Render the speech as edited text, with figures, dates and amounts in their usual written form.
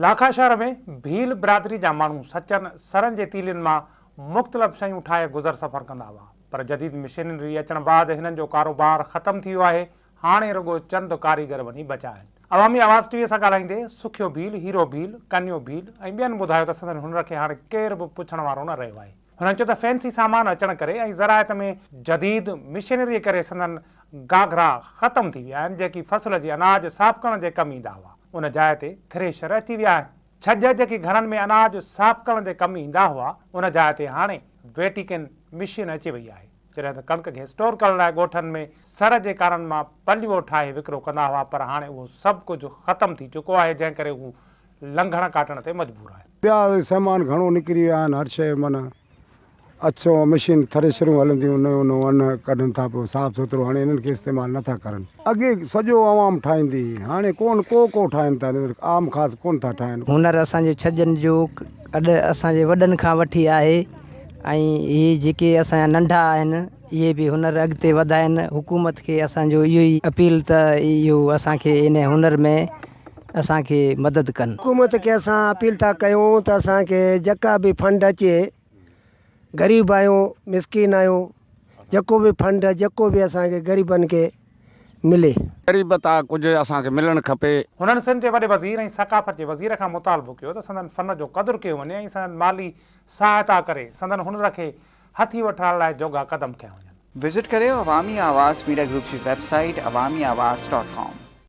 لاکا شهر ۾ ڀيل برادري جا ماڻهو سچن سرن جي تيلين مان مختلف شيون ٺاهي گذر سفر ڪندا هئا پر جديد مشينري اچڻ بعد هنن جو ڪاروبار ختم ٿي ويو آهي، هاڻي رڳو چند ڪاريگر وڃي بچا آهن. عوامي آواز ٽي وي سان ڳالهائيندي سکيو ڀيل، هيرو ڀيل، ڪنيو ڀيل ۽ ٻين ٻڌايو ته سندن هنر کي هاڻي ڪير به پڇڻ وارو نه رهيو آهي. هنن چيو ته فينسي سامان اچڻ ڪري ۽ زراعت ۾ جديد مشينري ڪري سندن گاگرا ختم ٿي ويا آهن جيڪي فصل جي اناج صاف ڪرڻ جي ڪم ايندا هئا ان جاء تي ٿريشر اچي ويا آهن. ڇڄ جيڪي گهرن ۾ اناج صاف ڪرڻ جي ڪم ايندا هئا ان جاء تي هاڻي ويڪيوم مشين اچي وئي آهي. جڏهن ته ڪڻڪ کي اسٽور ڪرڻ لاء ڳوٺن ۾ سر جي کارن مان پليو ٺاهي وڪرو ڪندا هئا پر هاڻي اهو سڀ ڪجهه ختم ٿي چڪو آهي جنهن ڪري هو لنگهڻ ڪاٽڻ تي مجبور آهن. ٻيا سامان گهڻو نڪري ويا آهن هر شيء معنيٰ اڇو مشين ٿريشرون هلنديون نيون نيون ان ڪڍن ٿا پوء صاف سٿرو هاڻي انهن کي استعمال نٿا ڪرن. اڳي سڄو عوام ٺاهيندي هئي هاڻي ڪون ڪو ڪو ٺاهين ٿا عام خاص ڪون ٿا ٺاهين. هنر اسان جو ڇڄن جو اڏ اسان جي وڏن کان وٺي آهي ۽ هي جيڪي اسان جا ننڍا آهن اهي به هنر اڳتي وڌائين حڪومت کي اسان جو اهو ئي اپيل ته اهو اسان کي ان هنر ۾ اسان کي مدد ڪن. حڪومت کي اسان اپيل ٿا ڪيون ته اسان کي جيڪا به فنڊ اچي غريب آهيون مسڪين آهيون جيڪو به فنڊ جيڪو به اسان کي غريبن کي ملي. غريب ڀتا ڪجهه اسان کي ملڻ کپي. هنن سنڌ جي وڏي وزير ۽ ثقافت جي وزير کان مطالبو ڪيو ته سندن فن جو قدر ڪيو وڃي ۽ سندن مالي سهائتا ڪري سندن هنر کي هٿي وٺرائڻ لاء جوڳا قدم کنيا وڃن. وزٽ ڪريو عوامي آواز ميڊيا گروپ جي web site Awami Awaz dot com.